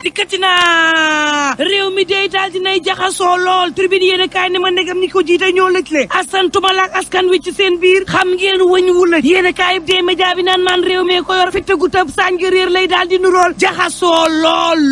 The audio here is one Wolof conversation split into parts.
dikkati naa réew mi day daal dinay jaxasoo lool tribune yéen kaay ne ma ndegam ñi ko jiite ñoo lëj asantuma la ak askan wi ci seen biir xam ngeen wëñ wu lëj yéen kaay bi dee média bi naan man réew mi ko yor fi tëggu tëb sànj réer lay daal di nurool jaxasoo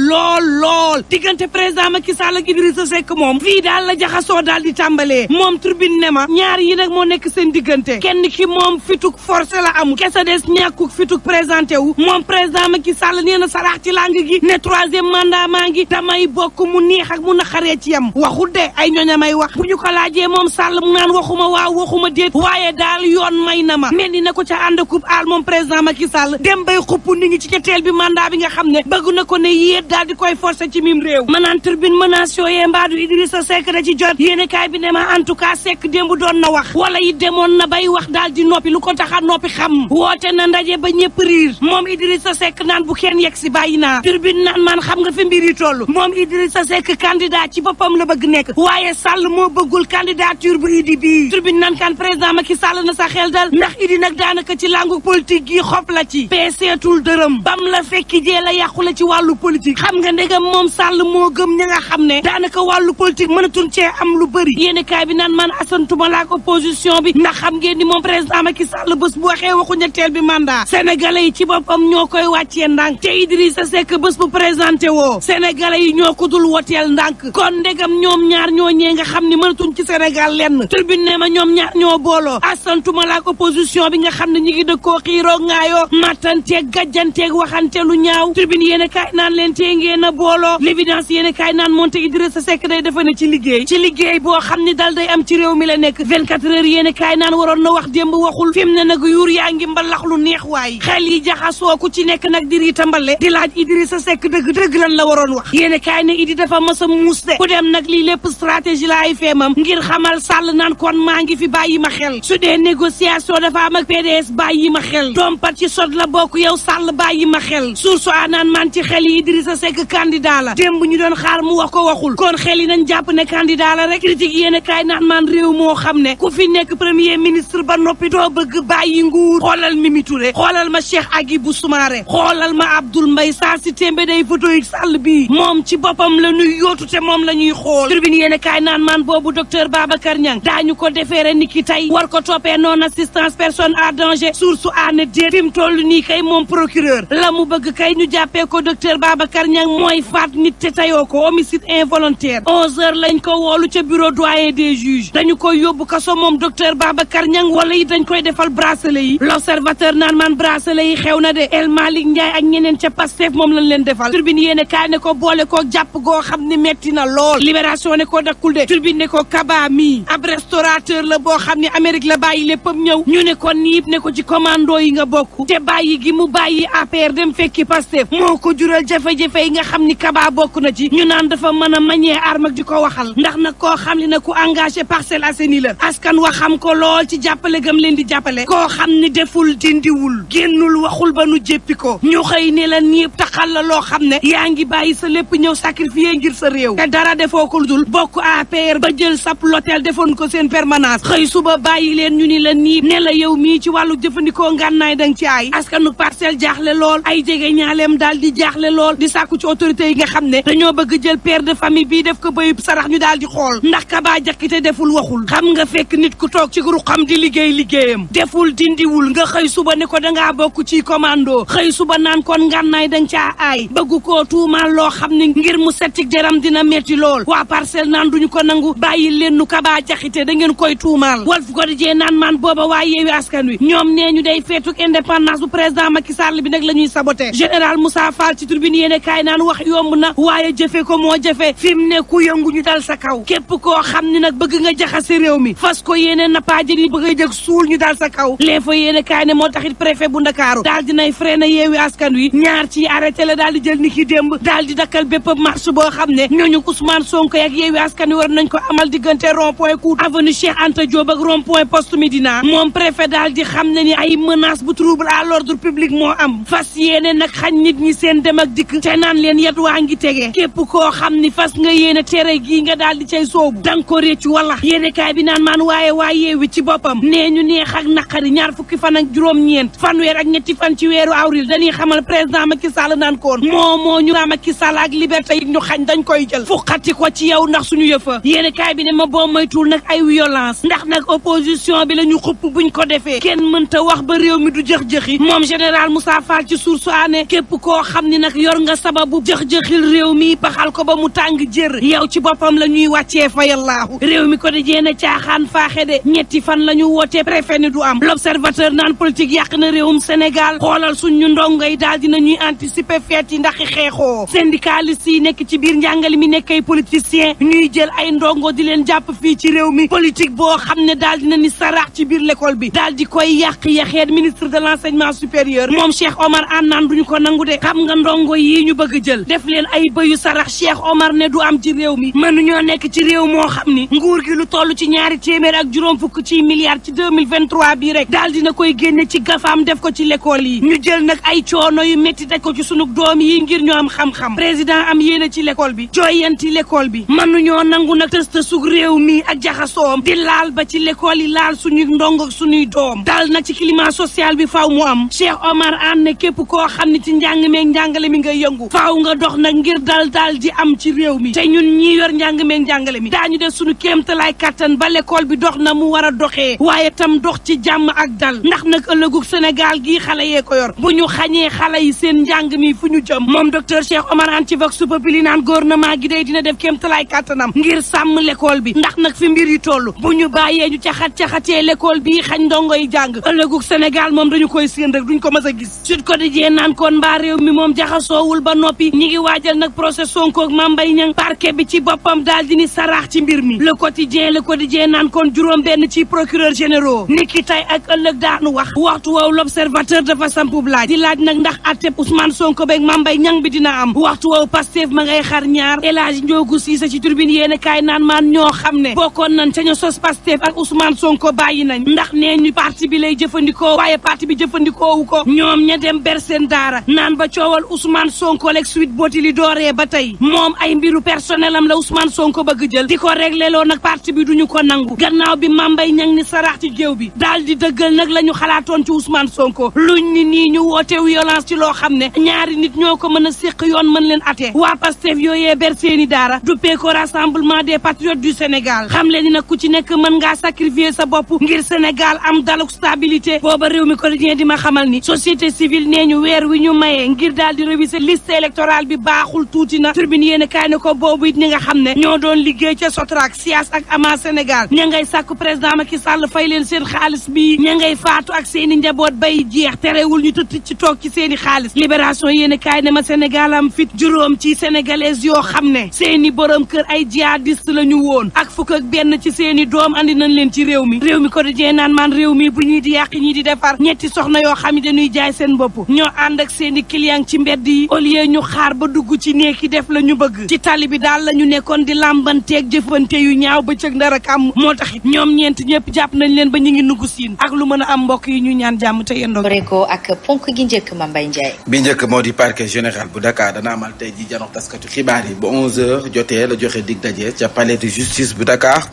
lool diggante président Macky Sall ak Idrissa Seck moom fii daal la jaxasoo daal di tàmbalee moom tribune ne ma ñaar yi nag moo nekk seen diggante kenn ki moom fituk forcé la amul kesa des ñàkkuk fituk présenté wu moom président Macky Sall nee na saraax ci lang gi ne mandat maa ngi damay bokk mu neex ak mu naqaree ci yam waxul de ay ñooña may wax bu ñu ko laajee moom Sall mu naan waxuma waaw waxuma déet waaye daal yoon may na ma mel ni na ko ca ànd coupe al moom président Macky Sall dem bay xupp nit ñi ci ñetteel bi mandat bi nga xam ne bëgg na ko ne yéet daal di koy forcer ci mim réew manaan tribune menace yooyee mbaadu Idrissa Seck da ci jot yéene kaay bi ne ma en tout cas Seck démb doon na wax wala yi demoon na bay wax daal di noppi lu ko tax a noppi xam woote na ndaje ba ñëpp riir moom Idrissa Seck naan bu kenn yegg si bàyyi naa tribune naan man xam nga fi mbir yi toll moom Idrissa Seck candidat ci boppam la bëgg nekk waaye Sall moo bëggul candidature bu Idi bii tribune naan kan président Macky Sall na sa xel dal ndax Idi nag daanaka ci langu politique gi xob la ci peeseetul dërëm bam la fekki jee la yàqu la ci wàllu politique xam nga ndegam moom Sall moo gëm ña nga xam ne daanaka wàllu politique mënatun cee am lu bëri yéen kaay bi naan man asantuma laak opposition bi ndax xam ngeen ni moom président Macky Sall bés bu waxee waxu ñetteel bi mandat sénégalais yi ci boppam ñoo koy wàccee ndànk te Idrissa Seck bés bu présenté woo sénégalais yi ñoo ko dul woteel ndànk kon ndegam ñoom ñaar ñoo ñee nga xam ni mënatuñ ci Sénégal lenn tribune ne ma ñoom ñaar ñoo booloo asantuma laak opposition bi nga xam ne ñi ngi dëkkoo xiiroo ngaayoo mattanteeg gàjjanteeg waxante lu ñaaw tribune yéen kaay naan leen tee ngeen a booloo l'évidence yéen kaay naan moonte Idrissa Seck day defe ne ci liggéey boo xam ni dal day am ci réew mi la nekk 24 heures yéen kaay naan waroon na wax démb waxul fi mu ne nag yuur yaa ngi mbalax lu neex waay xel yi jaxasoo ku ci nekk nag di riitambale di laaj Idrissa Seck dëgg lan la waroon wax yéene kaay ne Idi dafa mas a muus de ku dem nag lii lépp stratégie la ay feemam ngir xamal Sall naan kon maa ngi fi bàyyi ma xel su dee négociation dafa am ak PDS bàyyi ma xel dompat ci sot la bokk yow Sall bàyyi ma xel source a naan man ci xel yi Idrissa Seck candidat la démb ñu doon xaar mu wax ko waxul kon xel yi nañ jàpp ne candidat la rek critique yéene kaay naan man réew moo xam ne ku fi nekk premier ministre ba noppi doo bëgg bàyyi nguur xoolal Mimi Touré xoolal ma Cheikh Agibou Soumaré xoolal ma Abdoul Mbaye saa si témbe day photo yi Sall bi moom ci boppam la ñuy yóotu te moom la ñuy xool tribune yéen kaay naan man boobu docteur Babacar Niang daañu ko defeere ni ki tey war ko toppee non assistance personne à danger source aane déet fi mu toll nii kay moom procureur la mu bëgg kay ñu jàppee ko docteur Babacar Niang mooy faat nit te tayoo ko homicide involontaire 11h lañ ko woolu ca bureau doyen des juges dañu koy yóbbu kaso moom docteur Babacar Niang wala yi dañ koy defal bracelet yi l'observateur naan man bracelet yi xew na de El Malick Ndiaye ak ñeneen ca Pastef moom lañ leen defal tribune yéen kaay ne ko boole ko jàpp goo xam ne metti na lool libération ne ko dakkul de tribune ne ko Kaba mi ab restaurateur la boo xam ne Amérique la bàyyi léppam ñëw ñu ne ko niib ne ko ci commando yi nga bokk te bàyyi gi mu bàyyi APR dem fekki Pastef moo ko jural jafe-jafe yi nga xam ni Kaba bokk na ci ñu naan dafa mën a manier arme ak di ko waxal ndax nag koo xam ne na ku engagé Parcelles Assainies la askan wa xam ko lool ci jàppale gam leen di jàppale koo xam ni deful dindiwul génnul waxul ba nu jéppi ko ñu xëy ne la niib taxal la loo xam ne yaa ngi bàyyi sa lépp ñëw sacrifié ngir sa réew te dara defoo ko dul bokk APR ba jël sap l'hôtel defoon ko seen permanence xëy suba bàyyi leen ñu ni la nii ne la yow mii ci wàllu jëfandikoo ngànnaay dang ci ay askanu Parcelles jaaxle lool ay jege ñaaleem daal di jaaxle lool di sàkku ci autorités yi nga xam ne dañoo bëgg jël père de famille bii def ko bayub sarax ñu daal di xool ndax Kaba jakkite deful waxul xam nga fekk nit ku toog ci guru xam di liggéeyam deful dindiwul nga xëy suba ne ko dangaa bokk ci commando xëy suba naan kon ngànnaay dang caa aay bëgg koo tuumaal loo xam ne ngir mu settik deram dina metti lool waa Parcelles naan duñu ko nangu bàyyi leen nu Kaba jaxite da ngeen koy tuumaal Walf Quotidien naan man booba waa Yewwi Askan Wi ñoom nee ñu day feetuk indépendance bu président Macky Sall bi nag la ñuy saboté général Moussa Fall ci tribune yéene kaay naan wax yomb na waaye jëfe ko moo jëfe fi mu ne ku yëngu ñu dal sa kaw képp koo xam ni nag bëgg nga jaxase réew mi fas ko yéene nappaaje ni bëgg a jëg suul ñu dal sa kaw lee fa yéene kaay ne moo taxit préfet bu Ndakaaru daal dinay freiné Yewwi Askan Wi ñaar ci arrêté la daal di jël ni ki démb daal di dakkal bépp marche boo xam ne ñooñu Ousmane Sonko ak Yewwi Askan Wi war nañ ko amal diggante rond-point Cour avenue Cheikh Anta Diop ak rond-point Poste Médina moom préfet daal di xam ne ni ay menace bu trouble à l'ordre public moo am fas yéene nag xañ nit ñi seen dem ak dikk te naan leen yat waa ngi tege képp koo xam ni fas nga yéene tere gii nga daal di cay soobu danga ko réccu wala yéene kaay bi naan maan waaye waa Yewwi ci boppam nee ñu neex ak naqari ñaar fukki fan ak juróom-ñeent fanweer ak ñetti fan ci weeru avril dañuy xamal président Macky Sall naan koon moo moo ñu naa Macky Sall ak liberté yi ñu xañ dañ koy jël fuqati ko ci yow ndax suñu yëfa yéen kaay bi ne ma boo moytuwul nag ay violence ndax nag opposition bi la ñu xupp buñ ko defee kenn mënta wax ba réew mi du jëx-jëxi moom général Moussa Fall ci source aane képp koo xam ni nag yor nga sababu jëx-jëxil réew mi baxal ko ba mu tàng jër yow ci boppam la ñuy wàccee fa yallaahu réew mi ko di jeena caaxaan faaxe de ñetti fan la ñu wootee préfet ni du am l'observateur naan politique yàq na réewum Sénégal xoolal suñu ndongo yi daal dina ñuy anticiper feet yi ndax xeexoo syndicaliste yi nekk ci biir njàngale mi nekk ay politiciens ñuy jël ay ndongo di leen jàpp fii ci réew mi politique boo xam ne daal dina ni saraax ci biir l'école bi daal di koy yàq yaxeet ministre de l'enseignement supérieur moom Cheikh Omar Anne naan duñu ko nangu de xam nga ndongo yi ñu bëgg jël def leen ay bëyu sarax Cheikh Omar ne du am ci réew mi mënuñoo nekk ci réew moo xam ni nguur gi lu toll ci ñaari téeméer ak juróom fukk ci milliards ci 2023 bii rek daal dina koy génne ci gafaam def ko ci l'école yi ñu jël nag ay coono yu métti daj ko ci sunu doom yi ngir ñu am xam-xam président am yéene ci l'école bi jooyanti l'école bi mënuñoo nangu nag tësta sug réew mi ak jaxasoom di laal ba ci l'école yi laal suñuy ndong ak suñuy doom dal nag ci climat social bi faaw mu am Cheikh Omar Anne ne képp koo xam ne ci njàng meeg njàngale mi ngay yëngu faaw nga dox nag ngir dal di am ci réew mi te ñun ñi yor njàng meeg njàngale mi daañu def suñu kéemtalaay kattan ba l'école bi dox na mu war a doxee waaye tam dox ci jàmm ak dal ndax nag ëllëgu Sénégal gii xale yee ko yor bu ñu xañee xale yi seen njàng mi fu ñu jëm moom docteur Cheikh Omar Anne ci Vox Populi naan gouvernement gi day dina def kéemtalaay kattanam ngir sàmm l'école bi ndax nag fi mbir yi toll bu ñu bàyyee ñu caxatee l'école bii xañ ndongo yi jàng ëllëgu Sénégal moom dañu koy séen rek duñ ko mës a gis Sud Quotidien naan kon mbaa réew mi moom jaxasoowul ba noppi ñi ngi waajal nag procès Sonko ak Mame Mbaye Niang parquet bi ci boppam daal di ni saraax ci mbir mi Le Quotidien naan kon juróom benn ci procureur généraux niki tey ak ëllëg daanu waxtu woowu l'Observateur dafa sampub laaj di laaj nag ndax atteb Ousmane Sonko beeg Mame Mbaye Niang bi dina am waxtu woowu Pastef ma ngay xar ñaar El Hadji Ndiogou Cissé ci Tribune yéene kaay naan maan ñoo xam ne bokkoon nañ ca ña sos Pastef ak Ousmane Sonko bàyyi nañ ndax nee ñu parti bi lay jëfandikoo waaye parti bi jëfandikoowu ko ñoom ña dem ber seen daara naan ba coowal Ousmane Sonko leeg suite booti li dooree ba tey moom ay mbiru personnel am la Ousmane Sonko bëgg jël di ko réglé loo nag parti bi duñu ko nangu gannaaw bi Mame Mbaye Niang ni sarax ci géew bi daal di dëggal nag la ñu xalaatoon ci Ousmane Sonko luñ ni nii ñu woote violence ci loo xam ne ñaari nit ñoo ko mën a séq yoon mën leen ate waa Pastef yooyee ber seeni daara duppee ko Rassemblement des patriotes du Sénégal xam leen ni nag ku ci nekk mën ngaa sacrifier sa bopp ngir Sénégal am daluk stabilité booba réew mi quotidien di ma xamal ni société civile nee ñu weer wi ñu mayee ngir daal di réviser liste électorale bi baaxul tuuti na Tribune yéene kaay ne ko boobu it ñi nga xam ne ñoo doon liggéey ca Sotrac SIAS ak AMA Sénégal ña ngay sàkku président Macky Sall fay leen seen xaalis bi ña ngay faatu ak seeni njaboot bay jeex terewul ñu tëdd ci toog ci seeni xaalis Libération yéene kaay ne ma Sénégal am fit juróom ci sénégalaises yoo xam ne seeni borom kër ay jihadiste la ñu woon ak fukk ak benn ci seeni doom andi nañ leen ci réew mi quotidien naan maan réew mi bu ñuy di yàq ñii di defar ñetti soxna yoo xam ne dañuy jaay seen bopp ñoo ànd ak seeni client ci mbedd yi au lieu ñu xaar ba dugg ci néeki def la ñu bëgg ci tali bi daal la ñu nekkoon di làmbanteeg jëfante yu ñaaw ba cëg ndara kàmm moo taxit ñoom ñeent ñëpp jàpp nañ leen ba ñu ngi nugg siin ak lu mën a am mbokk yi ñu ñaan jàmm te yendoo ko ak ponk gi njëkk Mame Mbaye Ndiaye bi njëkk moo di parquet général bu Dakar dana amal tey ji janox taskatu xibaar yi ba 11h jotee la joxe dig daje ca palais de justice bu Dakar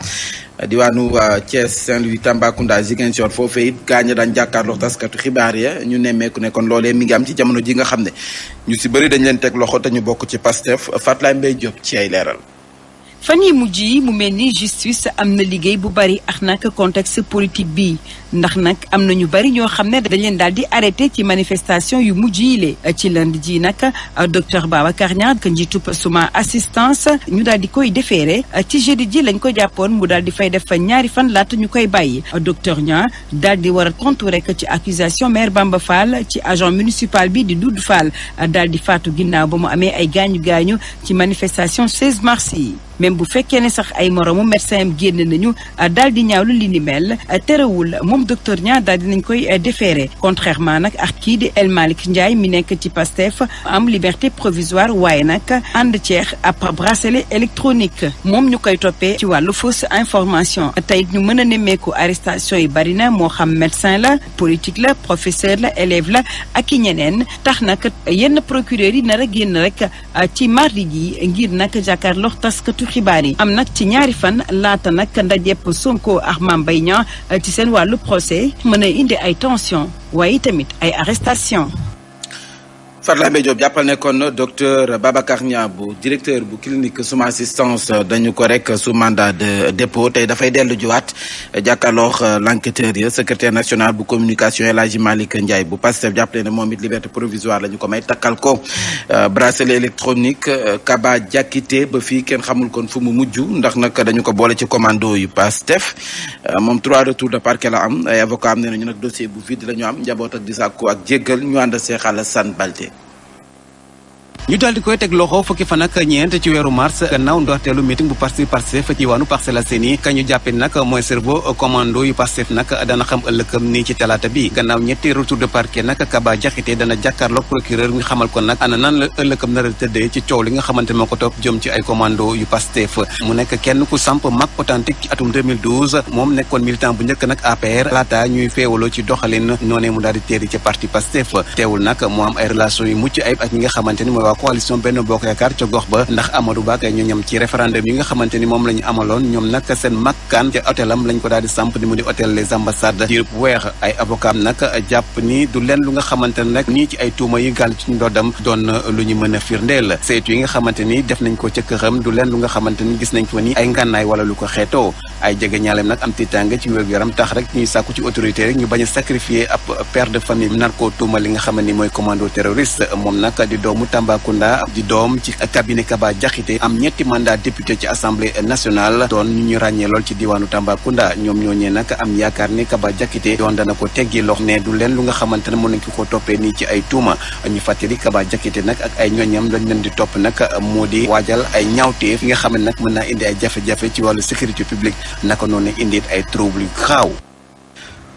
diwaanu Thiès Saint-Louis Tambacounda Ziguinchor foofee it gaañ daan jàkkaarloo taskatu xibaar ya ñu nemmeeku ne kon loolee mi ngi am ci jamono ji nga xam ne ñu si bëri dañ leen teg loxo te ñu bokk ci Pastef Fatlaye Mbaye Diop ci ay leeral. fan yi mujj yi mu mel ni justice am na liggéey bu bari ak nag contexte politique bi ndax nag am na ñu bari ñoo xam ne dañ leen daal di arrêté ci manifestation yu mujj yi le ci lundi ji nag docteur Babacar Niang ka njiitub suma assistance ñu daal di koy déféré ci jeudi ji lañ ko jàppoon mu daal di fay def ñaari fan laata ñu koy bàyyi docteur Niang daal di war a tontu rek ci accusation maire Bamba Fall ci agent municipal bi di Doudou Fall daal di faatu ginnaaw ba mu amee ay gaañu ci manifestation 16 mars yi. même bu fekkee ne sax ay moromu médecin am génn nañu daal di ñaawlu li ni mel terewul moom docteur Niang daal di nañ koy déféré contrairement nag ak kii di El Malick Ndiaye mi nekk ci Pastef am liberté provisoire waaye nag ànd ceex ab bracelet électronique moom ñu koy toppee ci wàllu fausse information tey ñu mën a nemmeeku arrestation yi bari na moo xam médecin la politique la professeur la élève la ak i ñeneen tax nag yenn procureur yi nar a génn rek ci mardi ji ngir nag jàkkaarloo taskatu xibaar yi am nag ci ñaari fan laata nag ndajepp Sonko ak Mame Mbaye Niang ci seen wàllu procès mën a indi ay tension waaye tamit ay arrestation Fatlambe Diop jàppal ne kon docteur Babacar Niang bu directeur bu clinique suma assistance dañu ko rek sous mandat de dépôt tey dafay dellu jiwaat jàkkaarloo l'enquêteur ya secrétaire national bu communication El Hadji Malick Ndiaye bu Pastef jàppale ne moom it liberté provisoire la ñu ko may takkal ko bracelet électronique Kaba Diakité ba fii kenn xamul kon fu mu mujj ndax nag dañu ko boole ci commando yu Pastef moom 3 retours de parquet la am ay avocat am ne nañu nag dossier bu vide la ñu am njaboot ak di sàkku ak jéggal ñu ànd seexal San Balde. ñu daal di koy teg loxo fukki fan ak ñeent ci weeru mars gannaaw ndorteelu meeting bu Pastef ci waanu Parcelles Assainies ka ñu jàppe nag mooy cerveau commando yu Pastef nag dana xam ëllëgam nii ci talaata bi gannaaw ñetti retour de parquet nag Kaba Diakité dana jàkkaarloog procureur ñu xamal ko nag ana nan la ëllëgam nar a tëddee ci coow li nga xamante moo ko topp jëm ci ay commando yu Pastef mu nekk kenn ku samp mag authentique ci atum 2012 moom nekkoon militant bu njëkk nag APR laata ñuy feewaloo ci doxalin noonee mu daal di teeri ci parti Pastef teewul nag moo am ay relation yu mucc ayib ak ñi nga xamante ni mooy coalition Benno Bokk Yaakaar ca gox ba ndax Amadou Ba ak ñooñam ci référendum yi nga xamante ni moom la ñu amaloon ñoom nag seen makkaan ca hôtelam lañ ko daal di samp ni mu di hôtel Les Ambassades diir bu weex ay avocat nag jàpp ni du leen lu nga xamante ne nag nii ci ay tuuma yi gàll ci ndoddam doon lu ñu mën a firndeel saytu yi nga xamante ni def nañ ko ca këram du leen lu nga xamante ni gis nañ ko ni ay ngànnaay wala lu ko xeetoo ay jege ñaaleem nag am tiitaange ci wér-gu-yaram tax rek ñuy sàkku ci autorité rek ñu bañ a sacrifier ab père de famille nar koo tuuma li nga xamante ni mooy commando terroriste moom nag di doomu Tambacounda di doom ci cabinet Kaba Diakité am ñetti mandat député ci assemblée nationale doon ñu ràññee lool ci diwaanu Tambacounda ñoom ñooñee nag am yaakaar ni Kaba Diakité doon dana ko teggi lox ne du leen lu nga xamante ne mën nañ ko toppee nii ci ay tuuma ñu fàttali Kaba Diakité nag ak ay ñooñam lañ leen di topp nag moo di waajal ay ñaawteef yi nga xam ne nag mën naa indi ay jafe-jafe ci wàllu sécurité publique naka noonu indi ay trouble yu xaaw.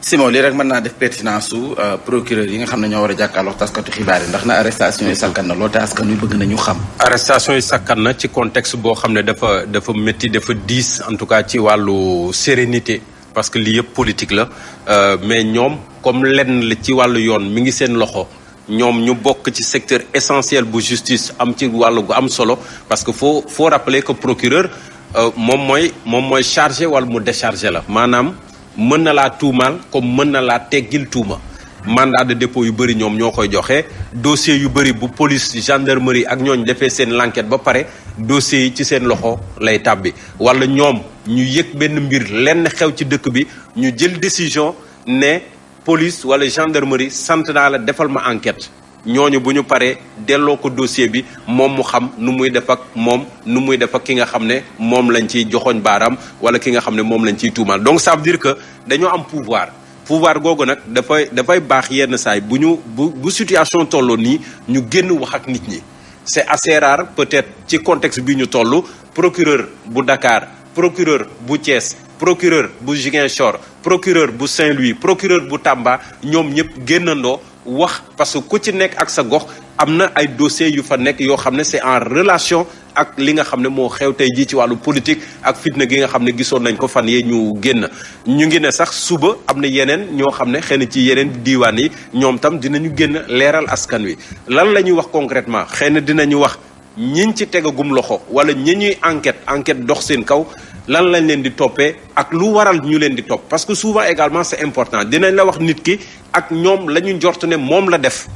Simon lii rek mën naa def pertinence su procureur yi nga xam ne ñoo war a jàkkaarloo taskatu xibaar yi ndax na arrestation yi sakkan na loolu te askan wi bëgg nañu xam. arrestation yi sakkan na ci contexte boo xam ne dafa métti dafa diis en tout cas ci wàllu sérénité parce que lii yëpp politique la mais ñoom comme lenn la ci wàllu yoon mi ngi seen loxo ñoom ñu bokk ci secteur essentiel bu justice am ci wàllu gu am solo parce que faut rappeler que procureur moom mooy chargé wala mu déchargé la maanaam. mën na laa tuumaal comme mën na laa teggil tuuma mandat de dépôt yu bëri ñoom ñoo koy joxe dossier yu bëri bu police gendarmerie ak ñooñ defee seen l'enquête ba pare dossiers yi ci seen loxo lay tàbbi wala ñoom ñu yëg benn mbir lenn xew ci dëkk bi ñu jël décision ne police wala gendarmerie sant naa la defal ma enquête ñooñu bu ñu paree delloo ko dossier bi moom mu xam nu muy def ak moom nu muy def ak ki nga xam ne moom lañ ciy joxoñ baaraam wala ki nga xam ne moom lañ ciy tuumaal donc ça veut dire que dañoo am pouvoir googu nag dafay baax yenn saay bu situation tolloo nii ñu génn wax ak nit ñi c'est assez rare peut-être ci contexte bi ñu toll procureur bu Dakar procureur bu Thiès procureur bu Ziguinchor procureur bu Saint-Louis procureur bu Tamba ñoom ñëpp génnandoo wax parce que ku ci nekk ak sa gox am na ay dossiers yu fa nekk yoo xam ne c'est en relation ak li nga xam ne moo xew tey jii ci wàllu politique ak fitna gi nga xam ne gisoon nañ ko fan yee ñu génn ñu ngi ne sax suba am na yeneen ñoo xam ne xëy na ci yeneen diiwaan yi ñoom tam dinañu génn leeral askan wi lan la ñuy wax concrètement xëy na dinañu wax ñiñ ci tegagum loxo wala ñi ñuy enquête dox seen kaw lan lañ leen di toppee ak lu waral ñu leen di topp parce que souvent également c'est important dinañ la wax nit ki ak ñoom la ñu njort ne moom la def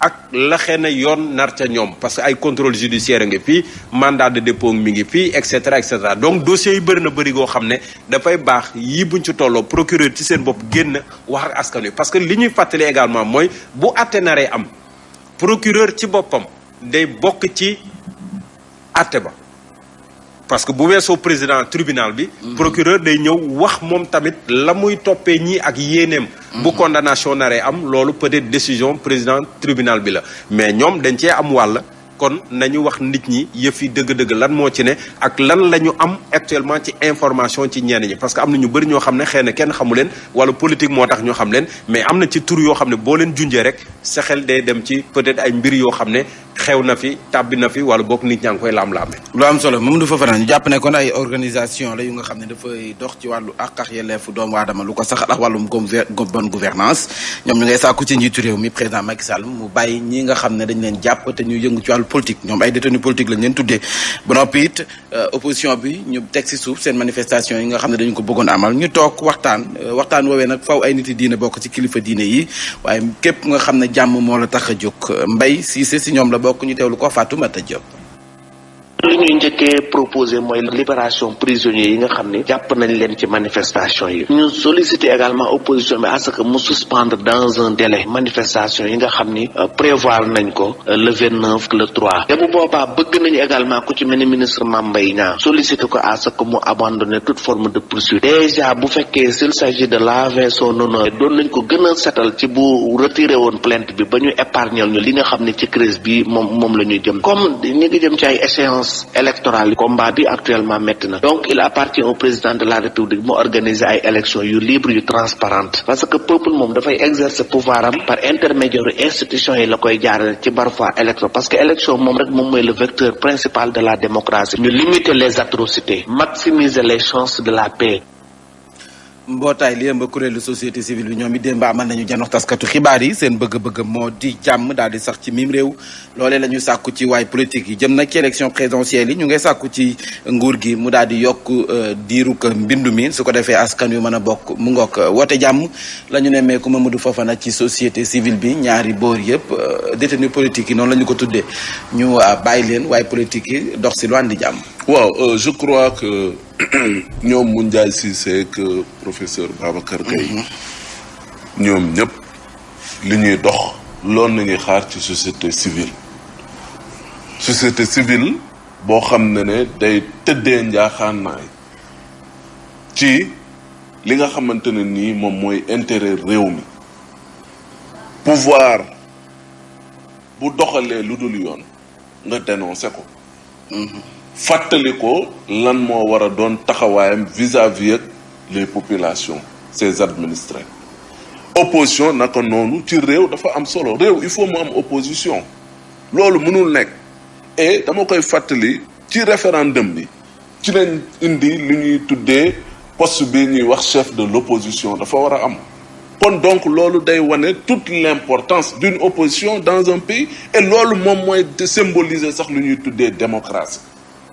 ak la xëy na yoon nar ca ñoom parce que ay contrôle judiciaire ngi fii mandat de dépôt mi ngi fii et cetera donc dossiers yi bëri na bëri goo xam ne dafay baax yii buñ ci tolloo procureur ci seen bopp génn wax ak askan wi parce que li ñuy fàttali également mooy bu àtte naree am procureur ci boppam day bokk ci àtte ba parce que bu weesoo président tribunal bi procureur day ñëw wax moom tamit la muy toppee ñii ak yéeneem bu condamnation naree am loolu peut-être décision président tribunal bi la mais ñoom dañ cee am wàll kon nañu wax nit ñi yëf yi dëgg-dëgg lan moo ci ne ak lan la ñu am actuellement ci information ci ñenn ñi parce que am na ñu bëri ñoo xam ne xëy na kenn xamu leen wala politique moo tax ñoo xam leen mais am na ci tur yoo xam ne boo leen junjee rek sa xel day dem ci peut-être ay mbir yoo xam ne xew na fi tàbbi na fi wala boog nit ñaa ngi koy laam-laame. lu am solo Mamadou Fofana ñu jàpp ne kon ay organisation la yu nga xam ne dafay dox ci wàllu àq ak yelleefu doomu aadama lu ko saxal ak wàllum bonne gouvernance ñoom ñu ngay sàkku ci njiitu réew mi président Macky Sall mu bàyyi ñi nga xam ne dañ leen jàpp te ñu yëngu ci wàllu politique ñoom ay détenus politique lañ leen tuddee ba noppi it opposition bi ñu teg si suuf seen manifestation yi nga xam ne dañu ko bëggoon amal ñu toog waxtaan woowee nag faw ay nit yi diine bokk ci kilifa diine yi waaye képp nga xam ne jàmm moo la tax a jóg Mbaye Cissé si ñoom la bokk ñu teewlu ko Fatoumata Diop. li ñuy njëkkee proposé mooy libération prisonniers yi nga xam ne jàpp nañ leen ci manifestation yi ñu sollicité également opposition bi à ce que mu suspendre dans un délai manifestation yi nga xam ni prévoir nañ ko le 29 le 3 te bu boobaa bëgg nañu également ku ci mel ni ministre Mame Mbaye Niang sollicité ko à ce que mu abandonner toute forme de poursuite déjà bu fekkee s'il s'agit de laver son honneur doon nañ ko gën a setal ci bu retiré woon plainte bi ba ñu épargnel ñu li nga xam ne ci crise bi moom la ñuy jëm comme ñi ngi jëm ci ay échéances électorale combat bi actuellement métti na donc il appartient au président de la république mu organiser ay élections yu libre yu transparente parce que peuple moom dafay exercer pouvoir am par intermédiaire institution yi la koy jaarale ci parfois élection parce que élection moom rek moom mooy le vecteur principal de la démocratie ñu limiter les atrocités maximiser les chances de la paix. mbootaay li ëmb kuréelu société civile bi ñoom it démb amal nañu janox taskatu xibaar yi seen bëgg-bëgg moo di jàmm daal di sax ci mim réew loolee la ñu sàkku ci waay politique yi jëm nag ci élection présidentielle yi ñu ngay sàkku ci nguur gi mu daal di yokk diirug mbindu mi su ko defee askan yu mën a bokk mu ngoog woote jàmm la ñu nemmeeku Mamadou Fofana ci société civile bi ñaari boor yëpp détenu politique yi noonu la ñu ko tuddee ñu bàyyi leen waay politique yi dox si lu andi jàmm. waaw je crois que ñoom Moundiaye Cissé ak professeur Babacar Gueye ñoom ñëpp li ñuy dox loolu nañuy xaar ci société civile boo xam ne day tëddee njaaxaanaay ci li nga xamante ne nii moom mooy intérêt réew mi pouvoir bu doxalee lu dul yoon nga dénoncé ko fàttali ko lan moo war a doon taxawaayam vis-à-vis ak les populations ses administrés opposition naka noonu ci réew dafa am solo réew il faut mu am opposition loolu mënul nekk et dama koy fàttali ci référendum bi ci lañ indi li ñuy tuddee poste bi ñuy wax chef de l'opposition dafa war a am kon donc loolu day wane toute l'importance d'une opposition dans un pays et loolu moom mooy symboliser sax lu ñuy tuddee démocratie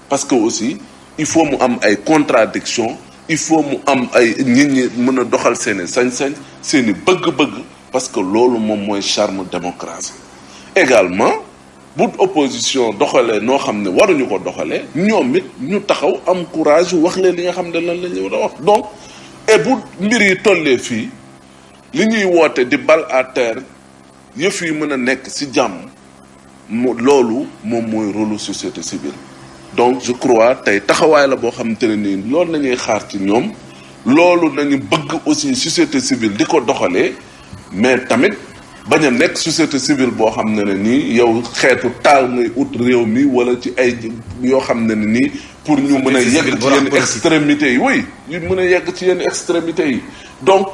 parce que aussi il faut mu am ay contradictions il faut mu am ay nit ñi mën a doxal seeni sañ-sañ seeni bëgg-bëgg parce que loolu moom mooy charme démocratie également bu opposition doxalee noo xam ne waruñu ko doxalee ñoom it ñu taxaw am courage wax leen li nga xam ne lan la ñu war a wax donc et bu mbir yi tollee fii li ñuy woote di bal à terre yëf yi mën a nekk ci jàmm loolu moom mooy rôle société civile donc je crois tey taxawaay la boo xamante ne nii loolu nañuy xaar ci ñoom loolu nañu bëgg aussi société civile di ko doxalee mais tamit bañ a nekk société civile boo xam ne nii yow xeetu taal ngay ut réew mi wala ci ay yoo xam ne nii pour ñu mën a yegg ci yenn extrémités yi oui ñu mën a yegg ci yenn extrémités yi donc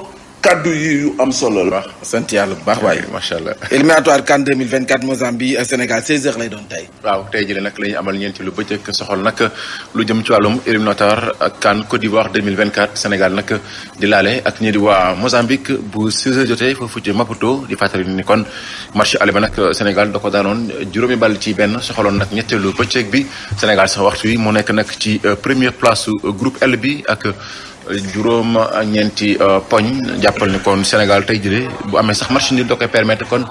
kaddu yi yu am solo la. sant yàlla bu baax waaye macha allah. éliminatoire CAN 2024 Mozambique Sénégal 16h lay doon tey. waaw tey jii nag la ñu amal ñeenti lu bëccëg soxal nag lu jëm ci wàllum éliminatoire CAN Côte d'Ivoire 2024 Sénégal nag di laale ak ñi di waa Mozambique bu 16h jotee foofu ci Maputo di fàttali ni kon match aller ba nag Sénégal da ko daanoon juróomi ball ci benn soxaloon nag ñetteelu bëccëg bi Sénégal sax waxtu wi moo nekk nag ci première place groupe L bi ak. juróom ak ñeenti poñ jàppal ni kon Sénégal tey jëlee bu amee sax match nul da koy permettre kon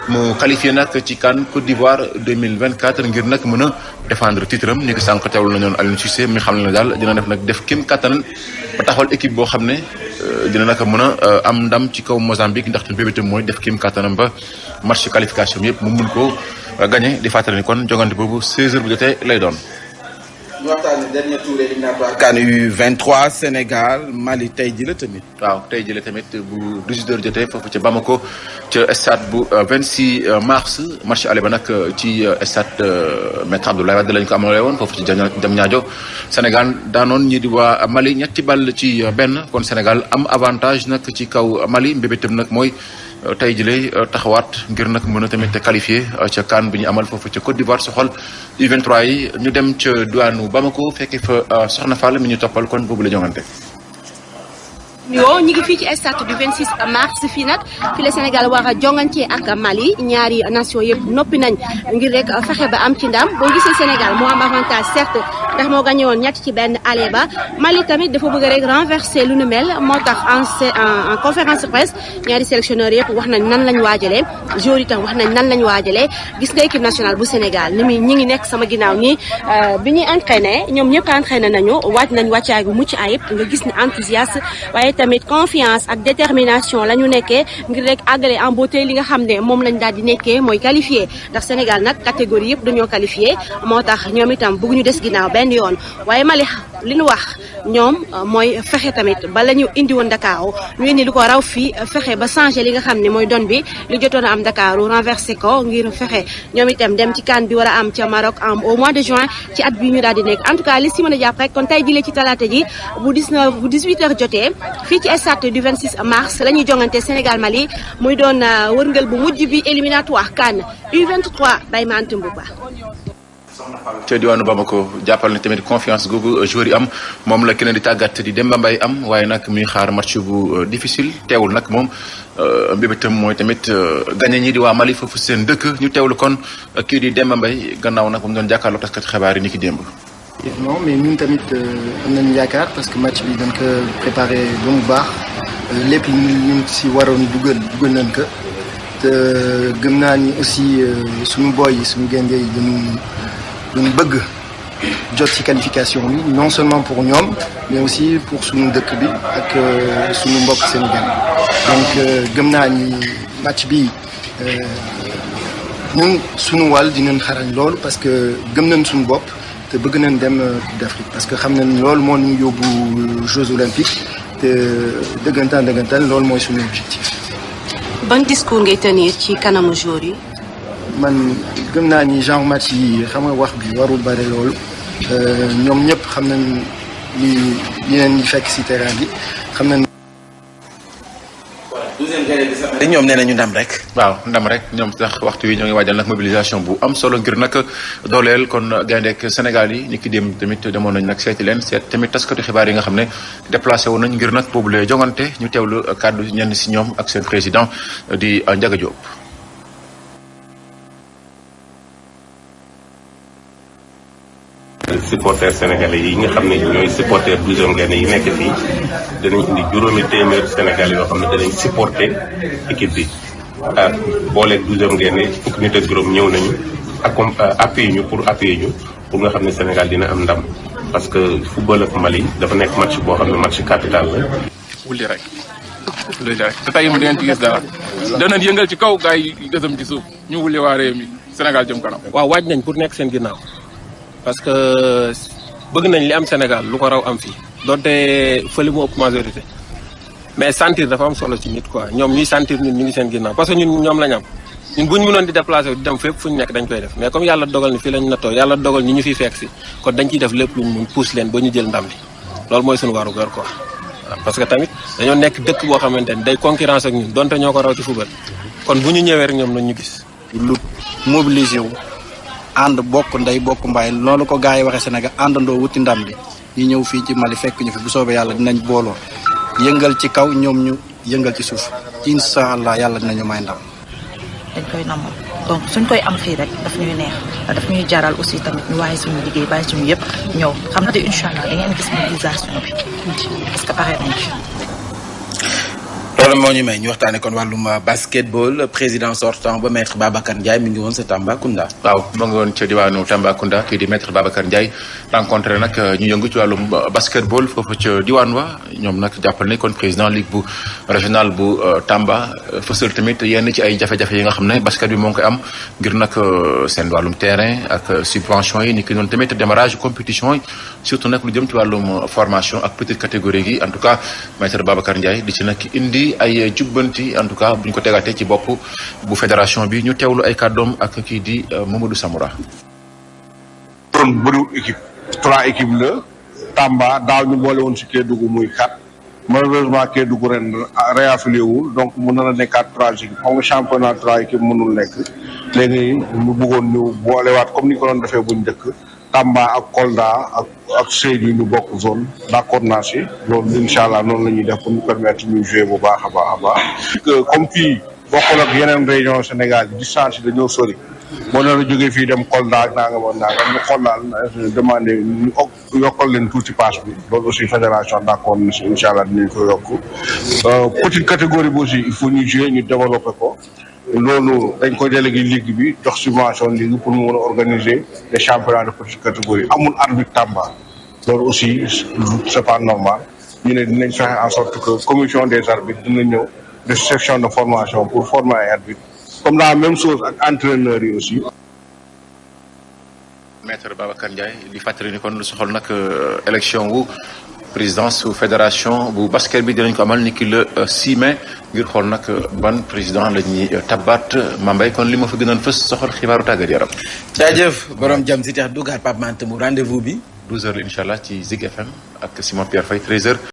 mu qualifié nag ci CAN Côte d'Ivoire 2024 ngir nag mën a défendre titre am ni ko sànq teewlu na ñoon Aliou Cissé mi xam ne daal dina def nag def kim kattan ba taxawal équipe boo xam ne dina nag mën a am ndam ci kaw Mozambique ndaxte bébétam mooy def kim kattanam ba match qualification yëpp mu mun ko gagné di fàttali ni kon jogante boobu 16h bu jotee lay doon. ñu waxtaanee dernier tour éliminatoire CAN U23 Sénégal Mali tey jii la tamit. waaw tey jii la tamit bu 18h jotee foofu ca Bamako ca stade bu 26 mars match aller ba nag ci stade Maître Abdoulaye Wade lañ ko amalee woon foofu ci Diamniadio Sénégal daanoon ñi di waa Mali ñetti ball ci benn kon Sénégal am avantage nag ci kaw Mali mbébétam nag mooy tey jii taxawaat ngir nag mën a tamit qualifié ca CAN bi ñu amal foofu ca Côte d'Ivoire soxal U23 yi ñu dem ca diwaanu Bamako fekkee fa Soxna Fall mi ñu toppal kon boobu la jongante. yoo ñu ngi fii ci stade du 26 mars fii nag fi la Sénégal war a jongante ak Mali ñaari nation yëpp noppi nañ ngir rek fexe ba am ci ndam boo gisee Sénégal moo am avantage certes ndax moo gagné woon ñett ci benn aller ba Mali tamit dafa bëgg rek renverser lu nu mel moo tax en conférence de presse ñaari sélectionneurs yëpp wax nañ nan lañ waajalee joueurs yi tam wax nañ nan lañ waajalee gis nga équipe nationale bu Sénégal ni muy ñi ngi nekk sama ginnaaw nii bi ñuy entraîné ñoom ñëpp entraîné nañu wàcc nañ wàccaay gu mucc ayib nga gis ni enthousiaste waaye tamit confiance ak détermination la ñu nekkee ngir rek àggale en beauté li nga xam ne moom lañ daal di nekkee mooy qualifié ndax Sénégal nag catégorie yëpp dañoo qualifié moo tax ñoom itam bëgguñu des ginnaaw benn yoon waaye Mali li ñu wax ñoom mooy fexe tamit ba la ñu indi woon Dakar ñu indi lu ko raw fii fexe ba changé li nga xam ne mooy don bi li jotoon a am Dakar renversé ko ngir fexe ñoom itam dem ci CAN bi war a am ca Maroc au mois de juin ci at bi ñu daal di nekk en tout cas li si mën a jàpp rek kon tey jëlee ci talaata ji bu 18h jotee fii ci stade du 26 mars la ñuy jongante Sénégal Mali muy doon wërngël bu mujj bi éliminatoire CAN U23 Baye Mante Mbouba. ca diwaanu Bamako jàppal ne tamit confiance googu joueur yi am moom la keneen di tàggat di Demba Mbaye am waaye nag muy xaar match bu difficile teewul nag moom mbébétam mooy tamit gagné ñi di waa Mali foofu seen dëkk ñu teewlu kon kii di Demba Mbaye gannaaw nag mu doon jàkkaarloo taskati xibaar yi ni ki démb. non mais ñun tamit am nañu yaakaar parce que match bi dañ ko préparé ba mu baax lépp ñu si waroon dugal nañ ko te gëm naa ni aussi suñu boy yi suñu gaynde yi dañu bëgg jot ci qualification bi non seulement pour ñoom mais aussi pour suñu dëkk bi ak suñu mbokk Sénégal donc gëm naa ni match bi ñun suñu wàll dinañ xarañ loolu parce que gëm nañ suñu bopp te bëgg nañ dem Coupe d'Afrique parce que xam nañ loolu moo ñu yóbbu Jeux olympiques te dëggantaan loolu mooy suñu objectif. ban discours ngay tenir ci kanamu joueurs yi. man gëm naa ni genre match yi xam nga wax bi warul bare loolu ñoom ñëpp xam nañ li leen fekk ci terrain bi xam nañ. ñoom nee nañu ndam rek. waaw ndam rek ñoom sax waxtu wi ñoo ngi waajal nag mobilisation bu am solo ngir nag dooleel kon gayndeek Sénégal yi ni ki dem tamit demoon nañ nag seeti leen seet tamit taskatu xibaar yi nga xam ne déplacé wu nañ ngir nag boobu lee jongante ñu teewlu kàddu ñenn si ñoom ak seen président di Ndiaga Diop. supporters sénégalais yi nga xam ne ñooy supporter douzième Gaïndé yi nekk fii danañ indi juróomi téeméeru Sénégal yoo xam ne danañ supporter équipe bi ah booleeg douzième Gaïndé fukki nit ak juróom ñëw nañu appuyer ñu pour nga xam ne Sénégal dina am ndam parce que football ak Mali dafa nekk match boo xam ne match capital la. wuli rek te tey mu dinañ ci gis dara danañ yëngal ci kaw gars yi gësam ci suuf ñu wuli waa réew mi Sénégal jëm kanam. waaw waaj nañ pour nekk seen ginnaaw. parce que bëgg nañ li am Sénégal lu ko raw am fii donte fële mu ëpp majorité mais sentir dafa am solo ci nit quoi ñoom ñuy sentir ñun ñu ngi seen ginnaaw parce que ñun ñoom lañ am ñun bu ñu mënoon di déplacé di dem fépp fu ñu nekk dañ koy def mais comme yàlla dogal ni fii lañ nattoo yàlla dogal ñi ñu fiy fekk si kon dañ ciy def lépp luñ mun pousse leen ba ñu jël ndam li loolu mooy suñu waru gar quoi waaw parce que tamit dañoo nekk dëkk boo xamante ni day concurrence ak ñun donte ñoo ko raw ci football kon bu ñu ñëwee rek ñoom nañ ñu gis lu mobilisé wu ànd bokk ndey bokk mbaay loolu ko gars yi waxee Sénégal àndandoo wuti ndam li ñu ñëw fii ci Mali fekk ñu fi bu soobee yàlla dinañ booloo yëngal ci kaw ñoom ñu yëngal ci suuf incha allah yàlla dinañu may ndam. dañ koy namoon donc suñ koy am fii rek daf ñuy neex daf ñuy jaral aussi tamit ñu waaye suñu liggéey bàyyi suñu yëpp ñëw xam na te incha allah da ngeen gis mobilisation bi parce que pare nañ ci. loolu moo ñu may ñu waxtaanee kon wàllum basketball président sortant ba maître Babacar Ndiaye mi ngi woon sa Tambacounda. waaw moo ngi woon ca diwaanu Tambacounda kii di maître Babacar Ndiaye rencontré nag ñu yëngu ci wàllum basketball foofu ca diwaan wa ñoom nag jàppal ne kon président ligue bu régional bu Tamba fësal tamit yenn ci ay jafe-jafe yi nga xam ne basket bi moo ngi koy am ngir nag seen wàllum terrain ak subvention yi ni ki noonu tamit démarrage compétition yi surtout nag lu jëm ci wàllum formation ak petite catégorie gi en tout cas maître Babacar Ndiaye di ci nag indi ay jubbanti en tout cas bu ñu ko tegaatee ci bopp bu fédération bi ñu teewlu ay kàddoom ak kii di Mamadou Samoura. doon bëriwul équipe 3 équipes la Tamba daaw ñu boole woon si Kédougou muy 4 malheureusement Kédougou ren réaffilié wul donc mu nar a nekkaat 3 équipes xam nga championnat 3 équipes mënul nekk léegi ñu bëggoon ñu boolewaat comme ni ko doon defee buñ dëkk Tamba ak Kolda ak Sédhiou ñu bokk zone d'accord naa si loolu incha allah noonu la ñuy def pour ñu permettre ñu jouer bu baax a baax a baax. comme fii bokkul ak yeneen région Sénégal distance yi dañoo sori moo nar a jógee fii dem Kolda ak naa nga ñu xool daal demandé ñu yokkal leen tuuti passe bi loolu aussi fédération d'accord na si incha allah dinañ ko yokk petite catégorie bi aussi il faut ñu jouer ñu développer ko. loolu dañ ko délégué ligue bi jox subvention ligue pour mu mën a organiser les championnats de petite catégorie amul arbitre Tamba loolu aussi c'est pas normal ñu ne dinañ fexe en sorte que commission des arbitres dina ñëw def section de formation pour former ay arbitres comme la même chose ak entraîneurs yi aussi. Maître Babacar Ndiaye di fàttali ni kon lu soxal nag élection wu présidence su fédération bu basket bi dinañ ko amal ni ki le 6 mai ngir xool nag ban président la ñuy tabaat Mambay kon li ma fa gënoon fës soxal xibaaru tàggat yaram. jaajëf borom jam si tax dugaat Pape Mante mu rendez-vous bi. 12h incha allah ci Zig FM ak Simon Pierre Faye 13h.